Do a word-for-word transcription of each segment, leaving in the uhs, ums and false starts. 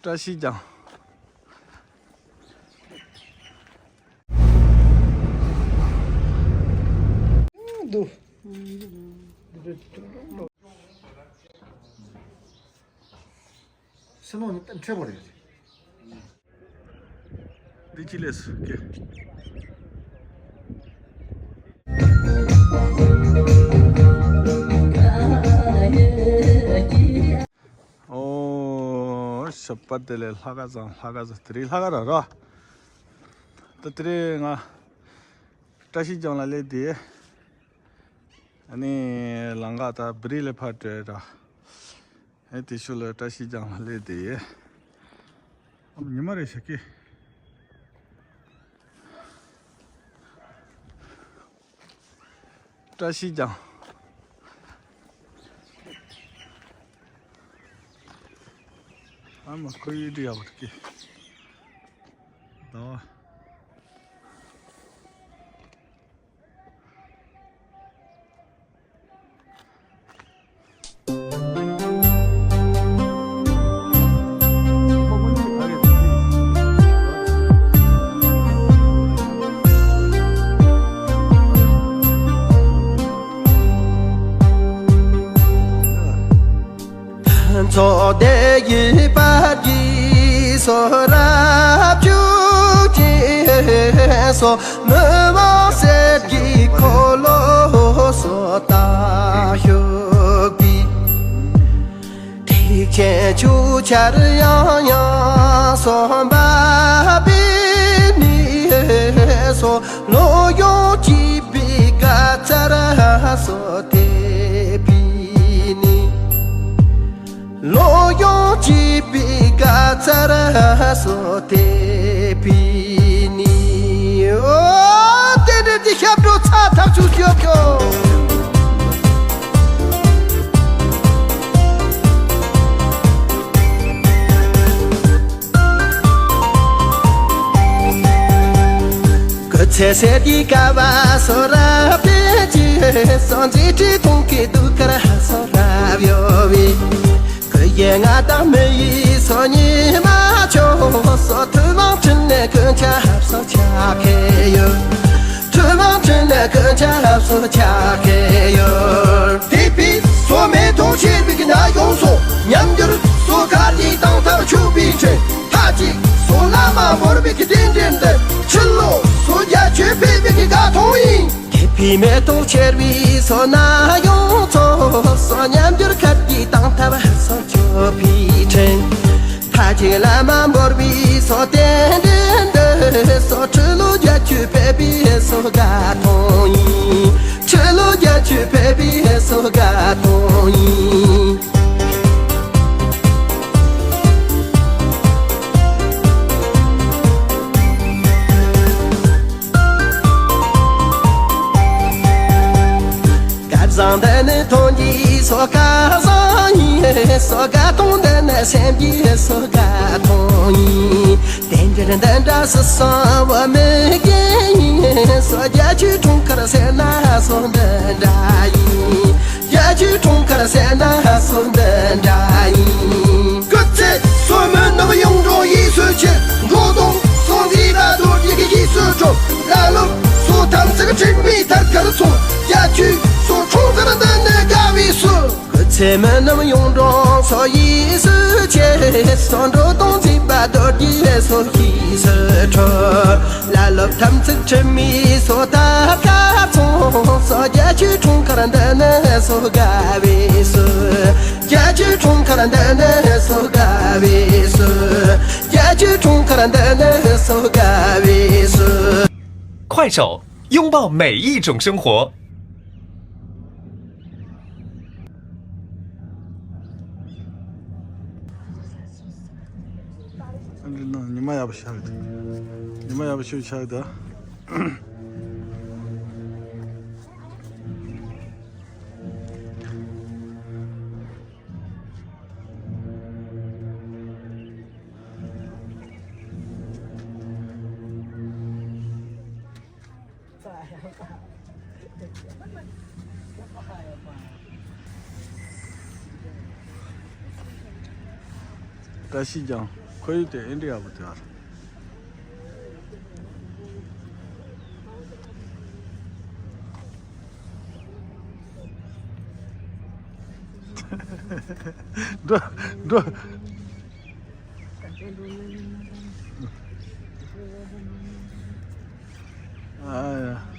བཀྲ་ཤིས་ལྗང་། འདུག་སེམས་ནང་ནས་འཕྲད་པ་རེད། འདི་ཅི་ལས་སུ་སྐྱེ། ཨོ། ཞབས་པད་བདེ་ལེགས། ལྷ་ཁ་བཟང་། ལྷ་ཁ་བཟང་། དེ་རིང་ལྷ་ཁ་ར་ར། ད་དེ་རིང་ང་བཀྲ་ཤིས་ལྗང་ལ་སླེབས་དེ། ཨ་ནི་ལམ་ཁ་ད་བི་རི་ལས་ཕར་བྲོས་ར། ཨེ་དེ་ཤུལ་ལ་བཀྲ་ཤིས་ལྗང་ལ་སླེབས་དེ། ཨ་ཉི་མ་རེད་ཤག་གི། བཀྲ་ཤིས་ལྗང་། ཨ་མ་ཁོ་ཡུལ་དུ་ཡག་པོ་འདུག་གི། ཟླ་བ། ཚོགས་སྡེ་ཡི་པར་གྱི་སོ་རབ་བཅུ་གཅིག་སོ། མི་དབང་གསེར་གྱི་འཁོར་ལོ་སོ་དང་ཤུག་པའི། ཐེག་ཆེན་ཆོས་ཆར་ཡང་ཡང་སོ་འབབ་པའི་ནི་སོ། ལོ་ཡང་གཅིག་པའི་དགའ་ཚལ་སོ་དེ་པའི་ནི། ལོ་ཡང་གཅིག་པའི་དགའ་ཚལ་སོ་དེ་པའི་ནི། ཨོ། རྟེན་འབྲེལ་གྱི་ཞབས་བྲོ་ཚ་ཐག་ཆོད་ཤོག་ཤོག། སྐུ་ཚེ་ཟད་དེ་དཀའ་བ་སོ་རབ་སྟེར་གྱི་སོ། མཛེས་སྤྲས་མཐོང་གི་གདུགས་དཀར་སོ་རབ་གཡོ་བའི། སྐུ་ཡི་མངའ་བདག་མི་ཡི་སོ་ཉི་མ་ཆོས་སོ། ཐུབ་དབང་འཕྲིན་ལས་ཀུན་ཁྱབ་སོ་ཕྱག་འཚལ་ཡོད། ཐུབ་དབང་འཕྲིན་ལས་ཀུན་ཁྱབ་སོ་ཕྱག་འཚལ་ཡོད། དེ་པའི་སོ་མེ་ཏོག་ཆེར་བིག་ན་ཡོང་སོ། ཉམས་འགྱུར་སོ་གར་གྱི་དང་ཐབས་ཆོས་པའི་ཕྲིན། མཐའ་གཅིག་སོ་བླ་མ་བོར་བིག་རྟེན་འབྲེལ་འདི། ཁྲི་ལོ་སོ་རྒྱ་ཆོས་པའི་བིག་དགའ་ཐོང་ཡིན། དེ་པའི་མེ་ཏོག་ཆེར་བིག་སོ་ན་ཡོང་སོ། སོ་ཉམས་འགྱུར་གར་གྱི་དང་ཐབས་སོ་ཆོས་པའི་ཕྲིན། མཐའ་གཅིག་བླ་མ་བོར་བིག་སོ་རྟེན་འབྲེལ་འདི་སོ། ཁྲི་ལོ་བརྒྱད་ཅུ་ཕེབས་པའི་སོ་དགའ་ཐོང་ཡིན། ཁྲི་ལོ་བརྒྱད་ཅུ་ཕེབས་པའི་སོ་དགའ་ཐོང་ཡིན། སྐལ་བཟང་འདི་ནི་དོན་གྱི་སོ་སྐལ་བཟང་ཡིན་སོ། དགའ་སྟོན་འདི་ནི་སེམས་ཀྱི་སོ་དགའ་སྟོན་ཡིན། རྟེན་འབྲེལ་འདི་འདྲ་སུ་སོང་བ་མི་རྒན་ཡིན་སོ། བརྒྱད་ཅུའི་འཁྲུངས་སྐར་ཟེར་ན་སོ་འདི་འདྲ་ཡིན། བརྒྱད་ཅུའི་འཁྲུངས་སྐར་ཟེར་ན་སོ་འདི་འདྲ་ཡིན། སྐུ་ཚེ་སོ་མི་ནུབ་ཡོངས་འགྲོ་ཡིད་སུ་ཆེ། འགྲོ་དོན་སོ་མཛད་པ་རྡོ་རྗེ་གི་ཡིད་སུ་འགྲོ། ལ་ལུ་སོ་དམ་ཚིག་ཁྲིད་མི་ཐར་ཁར་སོ། བརྒྱད་ཅུའི་སོ་འཁྲུངས་སྐར་འདི་ནི་དགའ་བའི་སོ། སྐུ་ཚེ་མི་ནུབ་ཡོངས་འགྲོ་སོ་ཡིད་སུ་ཆེ། སོ་འགྲོ་དོན་མཛད་པ་རྡོ་རྗེ་སོ་ཡིད་སུ་འགྲོ། ལ་ལུ་དམ་ཚིག་ཁྲིད་མི་སོ་ཐར་ཁར་སོང་སོ། བརྒྱད་ཅུའི་འཁྲུངས་སྐར་འདི་ནི་སོ་དགའ་བའི་སོ། བརྒྱད་ཅུའི་འཁྲུངས་སྐར་འདི་ནི་སོ་དགའ་བའི་སོ། བརྒྱད་ཅུའི་འཁྲུངས་སྐར་འདི་ནི་སོ་དགའ་བའི་སོ། 快手，拥抱每一种生活。 ཉི་མ་ཡག་པོ་ཤར་འདུག་ཉི་མ་ཡག་པོ་ཞིག་ཤར་འདུག་བཀྲ་ཤིས་ལྗང་། ཁོར་ཡུག་དེ་ཨེ་འདྲ་ཡག་པོ་དེ་བར། འགྲོ། འགྲོ། ཨ་ཡ།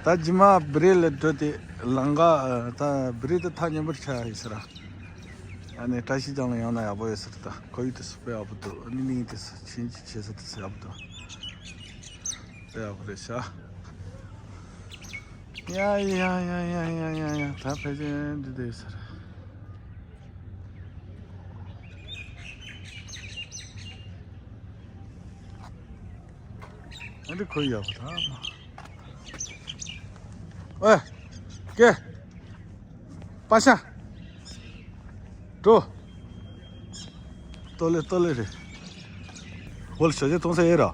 ད་རྗེས་མ་བི་རི་ལ་འགྲོ་དེ་ལམ་ཁ་ད་བི་རི་དེ་ཐག་ཉེ་པོར་ཆགས་ཡོད་ཟེར། ཨ་ནི་བཀྲ་ཤིས་ལྗོངས་ལ་ཡོང་ན་ཡག་པོ་ཡོད་ཟེར། ད་ཁོར་ཡུག་དེ་སུ་དཔེ་ཡག་པོ་འདུག་ཨ་ནི་གླིང་དེ་སུ་ཆེན་གྱི་ཆེ་ས་དེ་སུ་ཡག་པོ་འདུག་དཔེ་ཡག་པོ་རེད་ཤག་ཡ་ཡ་ཡ། ད་ཕལ་ཆེར་འདི་དེ་ཟེར། ཨ་འདི་ཁོ་ཡག་པོ་ད། ཨོ། ཀེ། པ་ཤ། འགྲོ། ཏོ་ལེ་ཏོ་ལེ་རེད། འོ་ལ་ཞོ་ཅེ་གཏོང་ས་ཡོད་ར།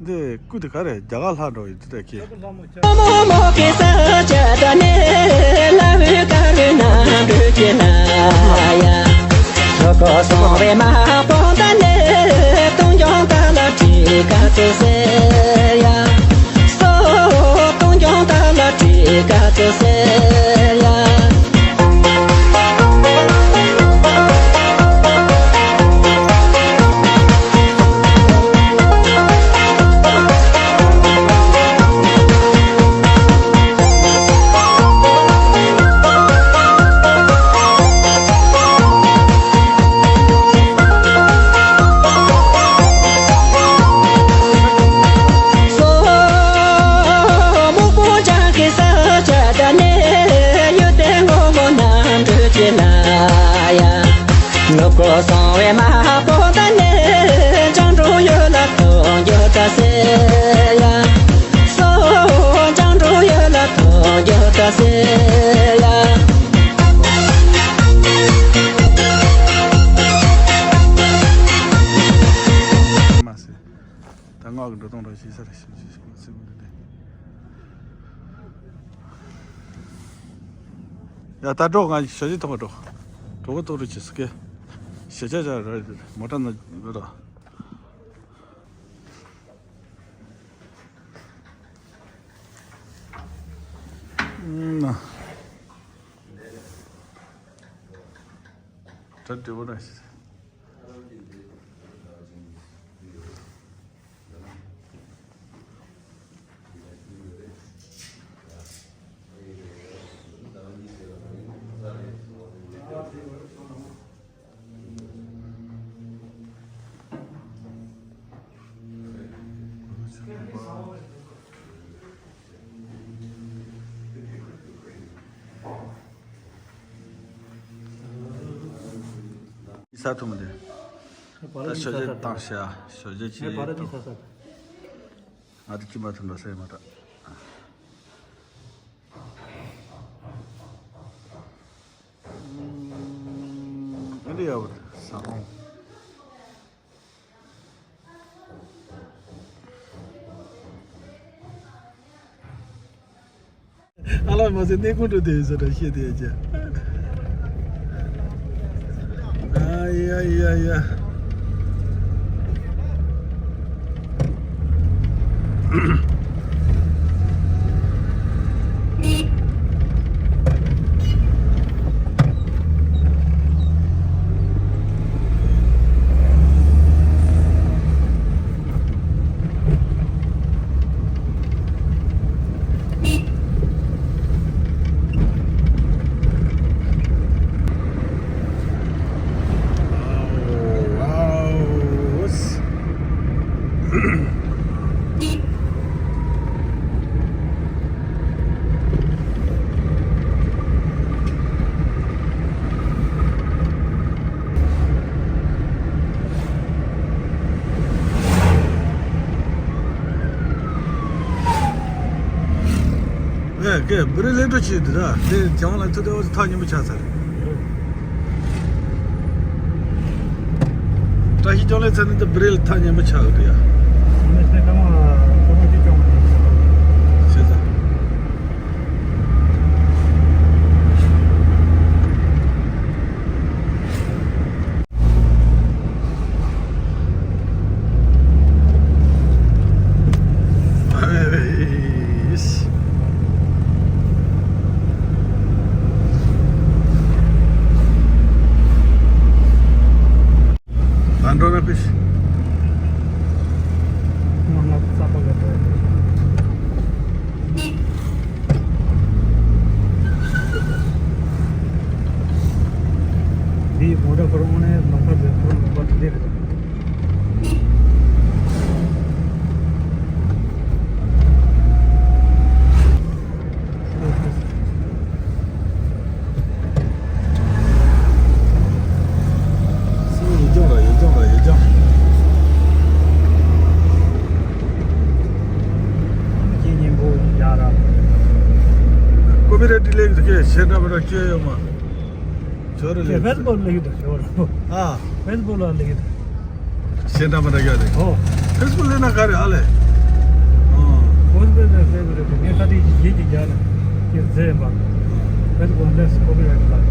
འདི་སྐུ་དེ་ག་རེ་རྒྱ་གར་ལྷག་འགྲོ་ཡི་འདི་དེ་ཁྱེད། མ་ཟད། ད་ངག་གི་འགྲོ་སྟངས་ར་ཤེས་ས་ར་ཤེས་ཤེས་ཤེས་ཟེར་གི་འདུག་སྟེ། ཡ་ད་འགྲོ། ང་ཞོ་ཅེ་ཐོག་འགྲོ། གྲོགས་པོ་ཐོག་རུ་ཆེ་སུ་ཀེ། ཞེ་ཆ་ཆ་ར་མོ་ཊ་ན་ར། ཨུམ། ད་འགྲོ་བ་ར་ཤེས། ས་ཐུམ་དེ། ད་ཞོ་ཇེ་བཏང་ཤ། ཞོ་ཇེ་ཆི་ཐུམ། ང་དེ་ཅི་མ་ཐུམ་ར་སེ་མ་ད། ཨ་འདི་ཡ་བ་ས་ཁོང་། ཨ་ལ་མ་ཟེར་གནས་ཁུངས་འགྲོ་དེ་ཟེར་ར་ཤེས་དེ་ཡ་ཅེ། ཨ་ཡ་ཡ་ཡ། ཨེ་ཀེ་བི་རི་ལེ་འགྲོ་བྱེད་འདི་ར་དེ་བྱང་ལ་ཚུད་དེ་ཐག་ཉེ་མོ་ཆགས་ཚར། བཀྲ་ཤིས་ལྗོངས་ལ་ཚར་ནས་ད་བི་རེལ་ཐག་ཉེ་མོ་ཆགས་ཀྱི་རེད་ཡ། ཨ་ནི་སེ་ཀ་མ་ཀ་མ་ཅི་ཅོང་ནས་ཤེས་ད། ད་འགྲོ་ན་ཕི། འདི་མོ་ཊ་ཁོ་རང་ནས་ལམ་ཁ་དེ་ཁོ་རང་ལམ་ཁ་དེ་རེད། སེམས་ཡིད་སྐྱོ་ར་ཡིད་སྐྱོ་ར་ཡིད་སྐྱོ། ཀྱི་སྙིང་པོ་ཡ་ར། ཀོ་པི་རའེ་ཊི་ལེགས་ཀྱི་ཤེས་འདྲ་མི་འདྲ་སྐྱོ་ཡོད་མ། ཇོ་རུ་ལེགས། ཕེ་སི་བུག་ལེགས་འདུག་ཇོ་རུ། ཨ། ཕེ་སི་བུག་ལ་ལེགས་འདུག་ཤེས་འདྲ་མི་འདྲ་ཡོད་རེད། ཨོ། ཕེ་སི་བུག་ལེགས་ན་ག་རེ་ཨ་ལེ། ཨོ། ཕེ་སི་བུག་ལ་ཕེ་སི་བུག་ལ་ངས་ཁ་ཏི་ཡིད་ཀྱི་རྒྱ་ལ་ཡིད་ཟེར་བ། ཕེ་སི་བུག་ལེགས་ཀོ་པི་རའེ་ཊི་ལ།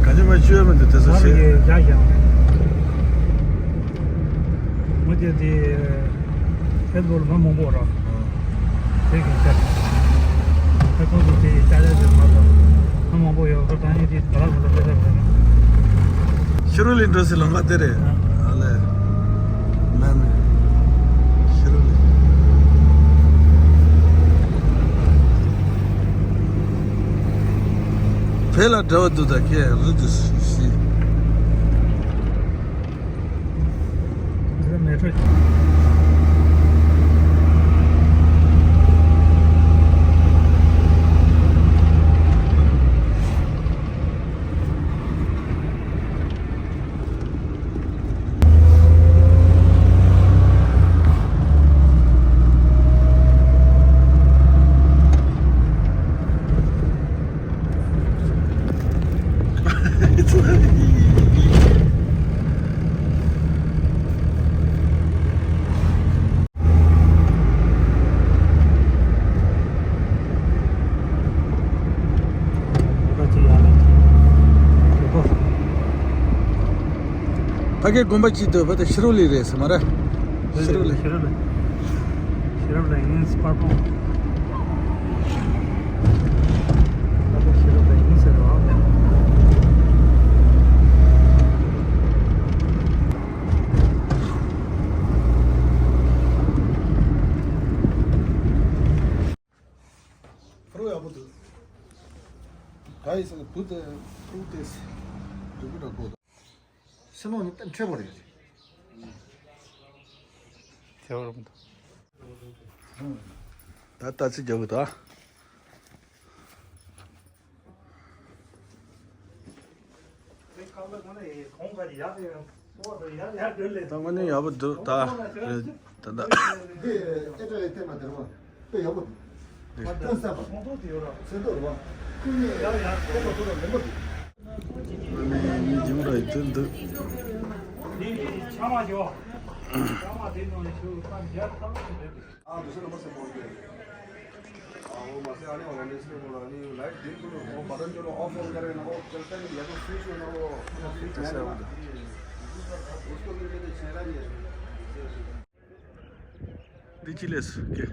ག་ཅི་མ་བཅོས་མི་འདུག་དེ་ཚོ་ང་ཤེས། རེ་ཡ་ཡང་མོ་དེ་དེ་ཕེ་སི་བུག་ལ་མི་མང་པོ་ར། དེ་གི་ཆ། ད་ཁོང་ཚོ་དེ་ཡི་ཅ་ལག་དེ་མ་གཏོགས་ཧ་མང་པོ་ཡོད། ཁོ་ད་ནི་དེ་ག་ལ་ག་ལ་དེ་ལ་དེ་ན། ཤི་རུ་ལི་འགྲོ་སའི་ལམ་ཁ་དེ་རེད། ཨ་ལེ། མེན། ཤི་རུ་ལི། བོད་ལ་འབྲེལ་བ་འདུག་ད་ཁྱེད་རུ་དུ་ཤི། ཕ་གི་དགོན་པ་གཅིག་འདུག་བ་དེ་ཤི་རུ་ལི་རེད་ཟེར་མ་རེད། ཤི་རུ་ལི། ཤི་རུ་ལི། ཤི་རུ་ལི་ཡིན་སྤར་ཕུང་། ད་ལྟ་ཤི་རུ་ལི་ཡིན་ཟེར་བ། ཕུ་རུ་ཡག་པོ་འདུག་ག་ཡིན་ཟེར་ན་བུ་དེ་ཕུ་རུ་དེ་འགྲིག་གི་འདྲ་པོ་འདུག་ཕྱི་ལོགས་ནས་ཏན་འཕྲད་པོ་རེད། ཐེ་བ་རུ་འདུག་ད་ལྟ་ཚིག་རྒྱག་གི་འདུག་ཨ། ད་དངོས་གནས་ཡག་པོ་འདུག་ད་རེད་ད་ད། འདི་ཨེ་ཏྲ་ལས་བལྟས་མ་དེ་རེད་པ། དཔེ་ཡག་པོ་འདུག་ད་གསར་པ། ཚོན་མདོག་དེ་ཡོད་ར། ཚོན་མདོག་རེད་པ། ཁོ་གཉིས་ཡག་ཡག་དཔེ་མ་ཐུབ་ར་ལེན་པ་འདུག་ཨ་ནི་མི་རྒྱུན་ར་ཡི་དོན་འདུག་འདི་ཆ་མ་ཞོ། ཆ་མ་དེ་ནང་ནས་ཞོ་ཁ་རྒྱ་ཐག་ཆོད་རེད། ཨ་འདུག་སེ་ལ་མ་སེ་པོ་རྒྱ། ཨ་འོ་མ་སེ་ཨ་ནི་འོ་ལ་ནི་སེ་པོ་ལ་ནི་ལའིཊ་ལྡིར་དགོས་འོ་བ་ཏན་ཅོ་ལ་ཨོཕ་ཨོན་ཀ་རེ་ན་འོ་ཅལ་ཏན་ཡ་ཏོ་སུའི་ཤོ་ན་འོ་སུའི་ཤོ་ན་འོ་འོ་སྟོ་ལི་ཏེ་ཆེ་ར་ཉེ། འདི་ཅི་ལས་སུ་སྐྱེ།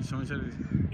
བྱང་ཤར་རེད།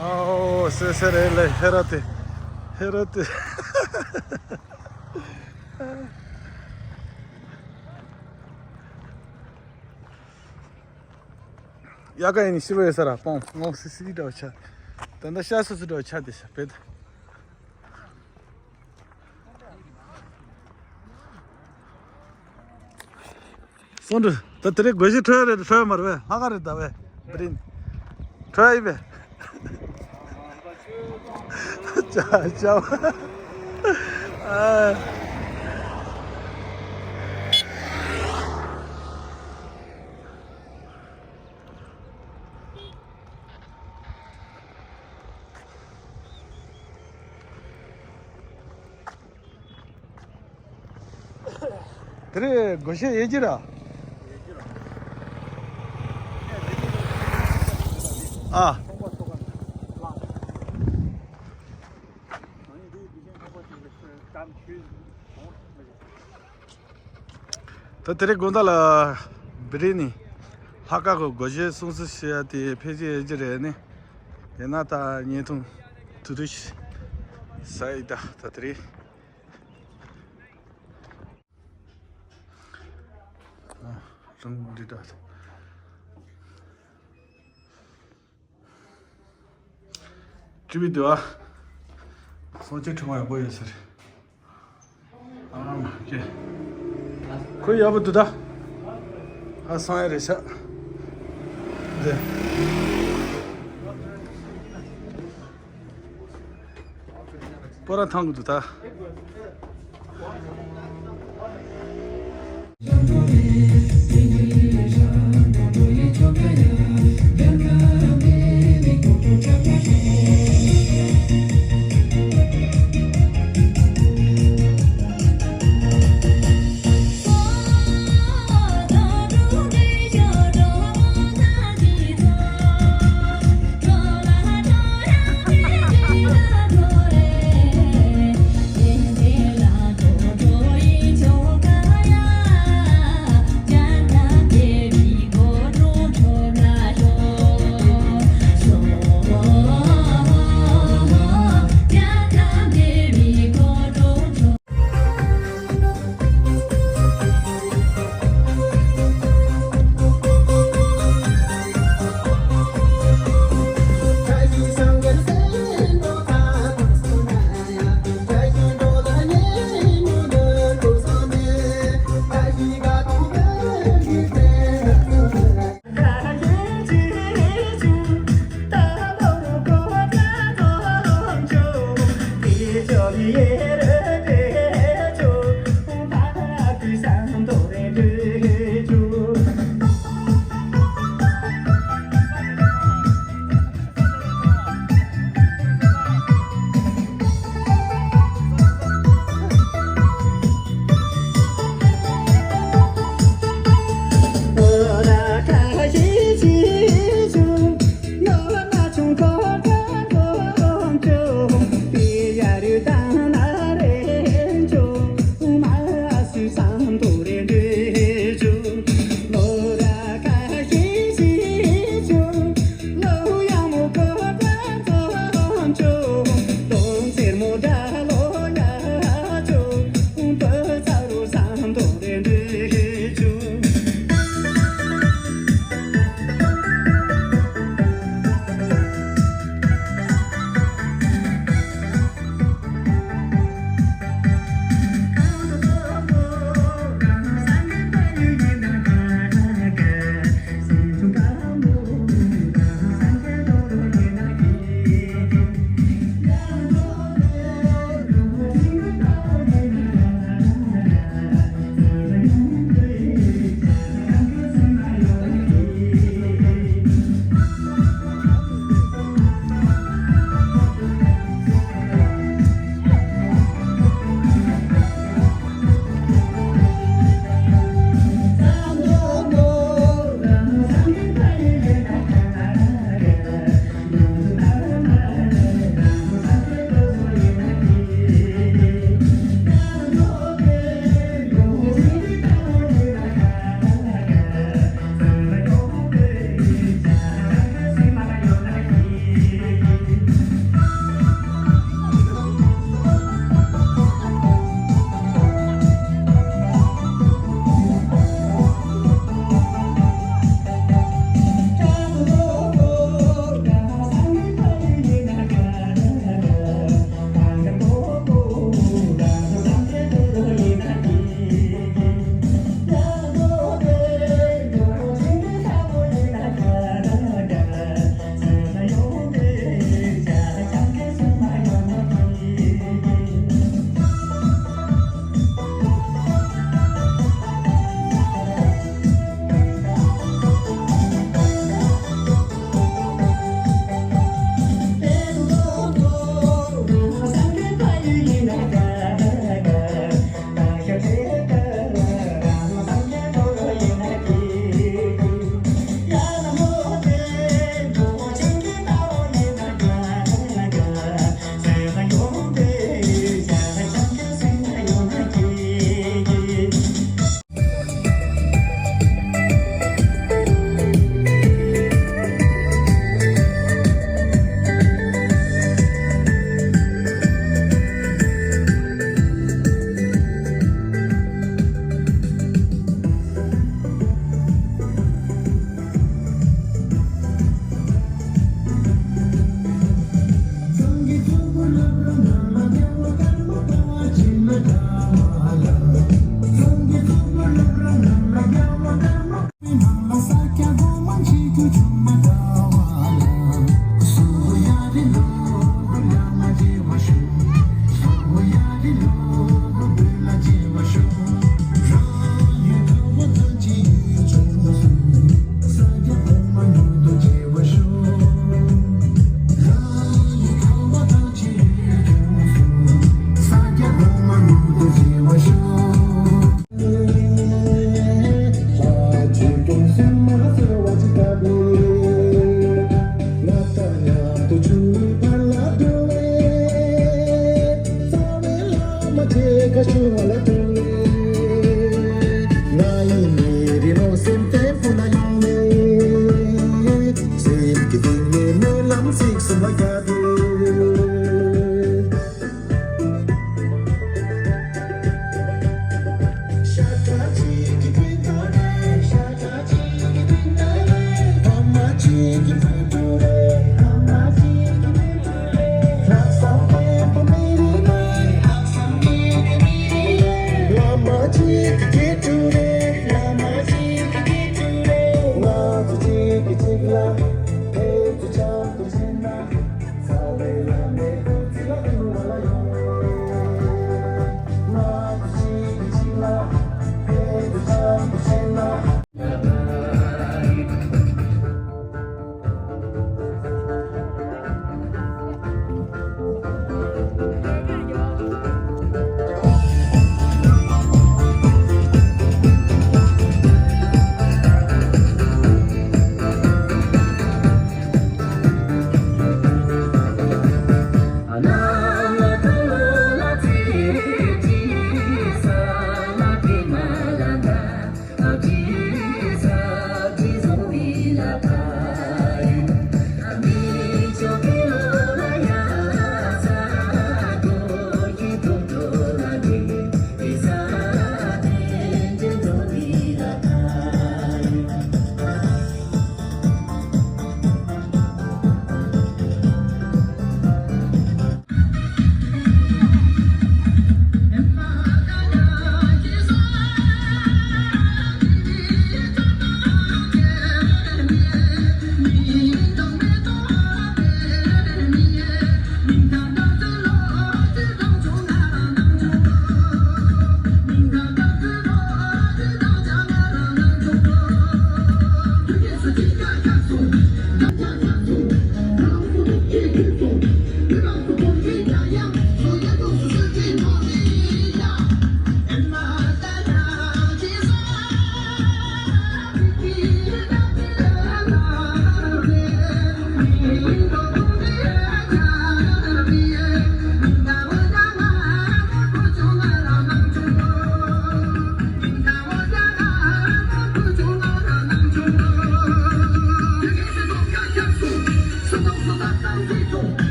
ཨའོ། སེ་སེ་རེད་ལེ། ཧེ་ར་ཏེ། ཧེ་ར་ཏེ། ཡ་ག་ཡིན་ཤི་བའི་ས་ར་སྤོང་ངོ་སི་སི་འདྲ་བ་ཆ། ད་ལྟ་ཤ་སོ་སི་འདྲ་བ་ཆ་དེ་ཤ་བེད། སོང་འགྲོ། ད་དེ་རིང་དགོད་གཞི་འཕྲོ་ཡ་རེད། འཕྲོ་ཡ་མ་རེད་པས། ལྷག་ག་རེད་ད་བས། བི་རིན། འཕྲོ་ཡ་ཡིན་པས། ཅ་ཅ། ཨ། དེ་རེད། དགོད་བཤད་ཡོད་ཀྱི་ར། ཨ། ད་དེ་རིང་དགོང་དག་ལ་བི་རི་ནི་ལྷག་དཀར་གི་སྒོ་འབྱེད་སྲུང་བརྩི་ཞུ་ཡ་དེ་ཕལ་ཆེར་ཡོད་ཀྱི་རེད་ནི། ཡིན་ན་ད་བརྙན་ཐུང་དུ་དུ་ཞིག་ཟ་ཡི་ད་ད་དེ་རིང་། ཨ། རང་འདི་ད། ཅི་བི་དུ་ཨ། སོང་ཆེ་ཁྲི་མ་ཡག་པོ་ཡོད་ཟེར། ཨ་མ་ཀེ། ཁོ་ཡག་པོ་འདུག་ད། ཨ་སང་ཡ་རེ་ཤ། འདི། པོ་ར་ཐང་གི་འདུག་ད།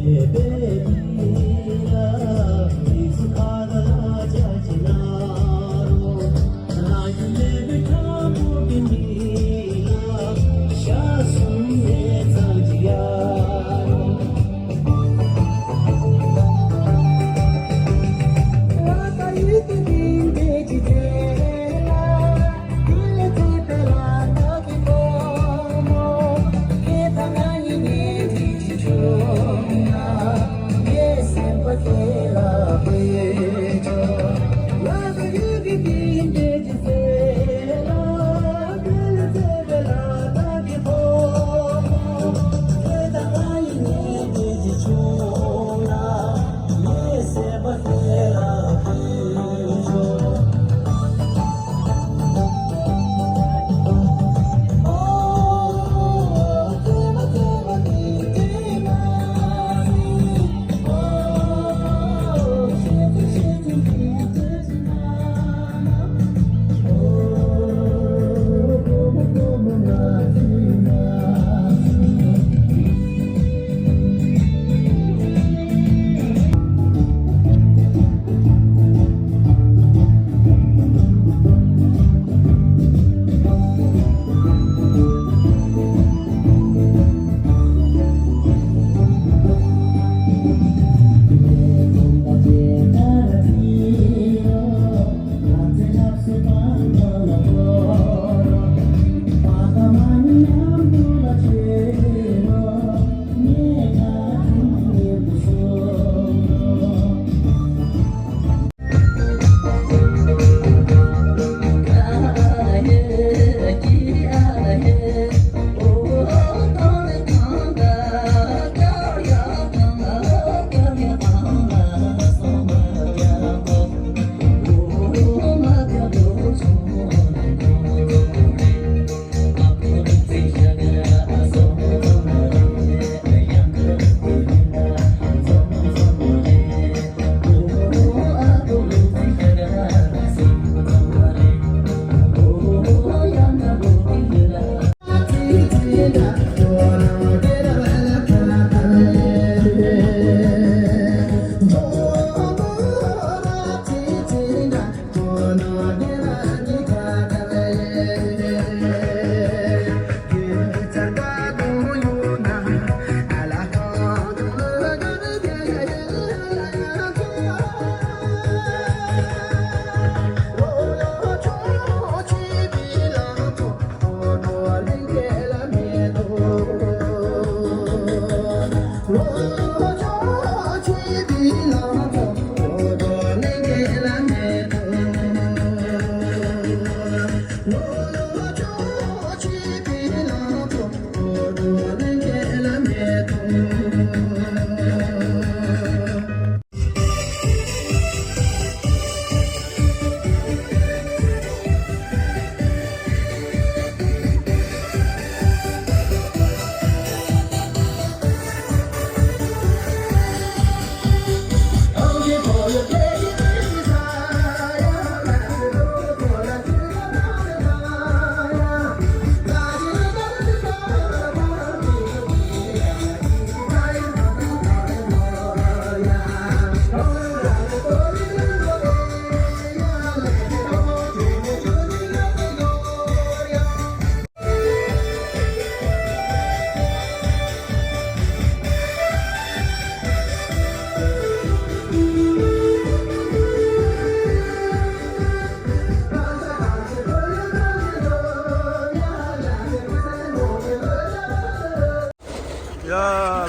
ཡ།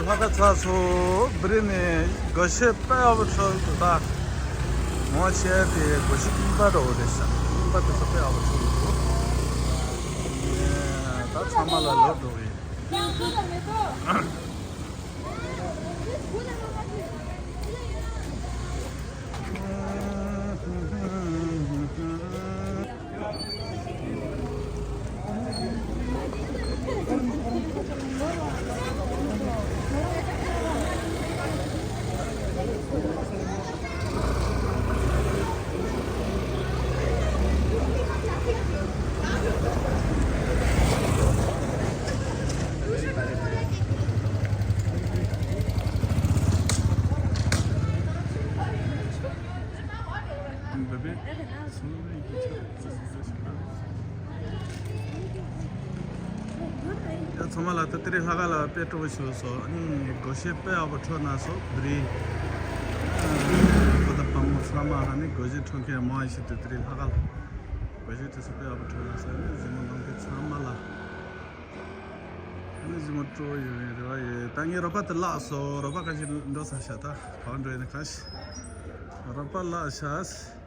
ལྷ་ཁ་ཚ་སོ་བི་རི་ནི་གོ་ཤེས་དཔེ་ཨ་བ་ཚོ་དུ་ད་ངོ་ཆེ་དེ་གོ་ཤེས་རྙིང་པ་འགྲོ་བོ་རེད་ཤག་རྙིང་པ་དེ་ཚོ་དཔེ་ཨ་བ་ཚོ་འདུག་ད་ཚང་མ་ལ་ལོ་འགྲོ་བའི། ཡ་ཚང་མ་ལ་ད་དེ་རིང་ལྷག་དཀར་ལ་དཔེ་སྤྲོ་བོ་ཞིག་སོང་། ཨ་ནི་སྒོར་གཞས་དཔེ་ཡག་པོ་འཁྲབ་གནང་སོང་། དེ་རིང་ཁོ་ད་བུ་མོ་ཚང་མ་ཨ་ནི་སྒོར་གཞས་འཁྲབ་མཁན་མང་ཞིག་འདུག་དེ་རིང་ལྷག་དཀར་ལ་སྒོར་གཞས་དེ་ཚོ་དཔེ་ཡག་པོ་འཁྲབ་གནང་སོང་། ཨ་ནི་གཟིགས་མོ་གནང་མཁན་ཚང་མ་ལ། ཨ་ནི་གཟིགས་མོ་སྤྲོ་བོ་ཡོད་རེད་བ། ཡེ་ད་ངའི་རོགས་པ་དེ་བརླག་སོང་། རོགས་པ་ག་ཅིག་འགྲོ་ས་ཤག་ད་གང་འགྲོ་ཡིན་ན་གང་ཤེས། རོགས་པ་བརླག་ཤག